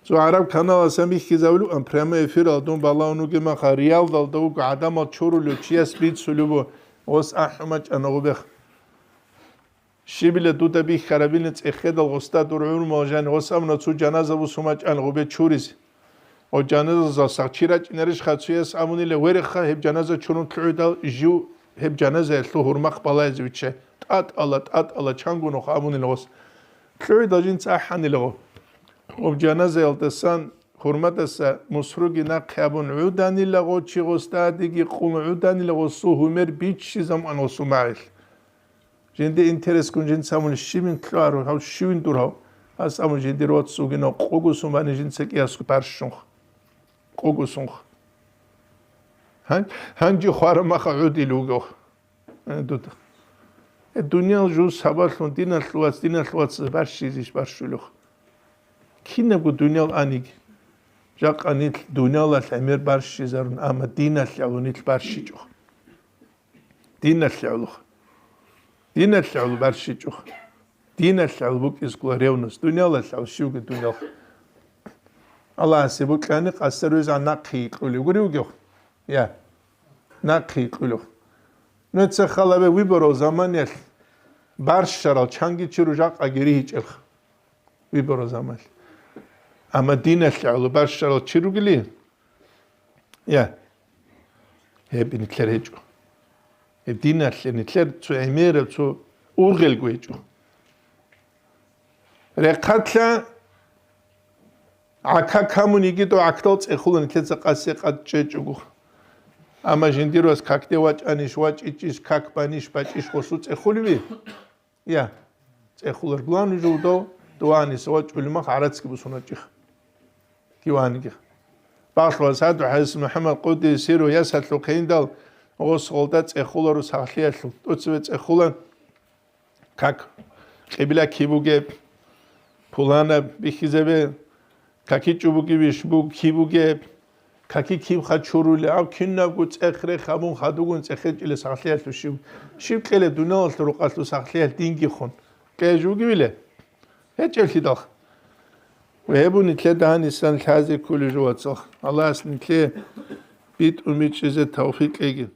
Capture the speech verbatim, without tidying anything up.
Цо гӀараб каналасан бихьизабулеб, прямой эфирал дун балагьун вугеб маха, Риялдалда вуго гӀадамал чорулев чияс бицулеб буго, гъос ахӀун бачӀана гъубех. Щибила дуда бихьарабилин цӀехедал гъосда дур гӀумрумал жани, гъос абуна цо жаназа бусун бачӀана гъубе чуризе. Гъо жаназазал сагъ чи рачӀинарищха цояс абунила, верехха гьеб жаназа чурун лъугӀидал жив гьеб жаназаялъул гьурмахъ балагьизе виччай. ТӀатӀала, тӀатӀала, чанго нух абунила гъос. ЛъугӀидал жинца ахӀанила гъо. Гъоб жаназаялдасан, гьурмадаса мусруги нахъе абун гӀуданила гъо чи гъосда диги къулун гӀуданила гъосул гьумер биччи заман гъосул магӀил. Жинди интересгун жинца абуни щибин лъугьару, гьав щивин дур гьав? Ас абун жиндир вацгугинав къугусун бани жинца кӀиясго барщунх. Къугусунх. Гьан-, гьанжи хвара маха гӀудил вугев. Э, дуда. Э, дуниял жуз сабаблъун диналъ вац, диналъ вац барщизищ барщулев. Кинабго дуниял аниги. Жакъа нилъ дуниялалъ гӀемер барщизарун, амма диналъ гӀоло нилъ барщичӀо. Диналъ гӀоло. Диналъ гӀоло барщичӀо. Диналъ гӀоло букӀизгула ревность. Дуниялалъ гӀоло щивги дуниял. Аллагьасе букьани къасда ругезегӀан нахъе йикьулев гури вугев? Я. Нахъе йикьулев. Нуца халабе выборов заманиялъ барщарал чанги чи ружакъаги ригьичӀелха. Выборов заманиялъ. Амма диналъ гӀоло барщарал чи ругели? Я. Гьеб нилъер гьечӀо. Гьеб диналъе нилъер цо гӀемераб, цо ургъелго гьечӀо. Рехъалъа гӀака камун йигидав гӀакдал цӀехула нилъеца къасе къад чӀечӀого. Амма жиндир вас какде вачӀанищ, вачӀичӀищ, как банищ, бачӀищ гъосу цӀехулеви? Я, цӀехулар. Главный жо удав, дугьаниса вачӀулев мах гӀарацги бусун вачӀиха. Киваниги. Бахлуаз гьаду хӀадис МухӀаммад Къуддиса сирругьу ясалъул хъейндал гъос гъолда цӀехулару сахлъиялъул. ТӀоцебе цӀехула, как, къибла киб бугеб, пуланаб бихьизабе, каки чӀубуги виш буг киб бугеб, каки киб хачурули, ав кинабго цӀех-рех гьабун хадугун цӀехечӀила сахлъиялъул щиб, щиб кьела дуниялалъул рукъалъул сахлъиялъ динги хун? Кье жугивила? ГьечӀелъидал. Ва гьеб нилъеда гьанисан лъазе кколев жо, вацал. Аллагьас нилъее битӀун бичӀчӀизе тавфикъ кьеги.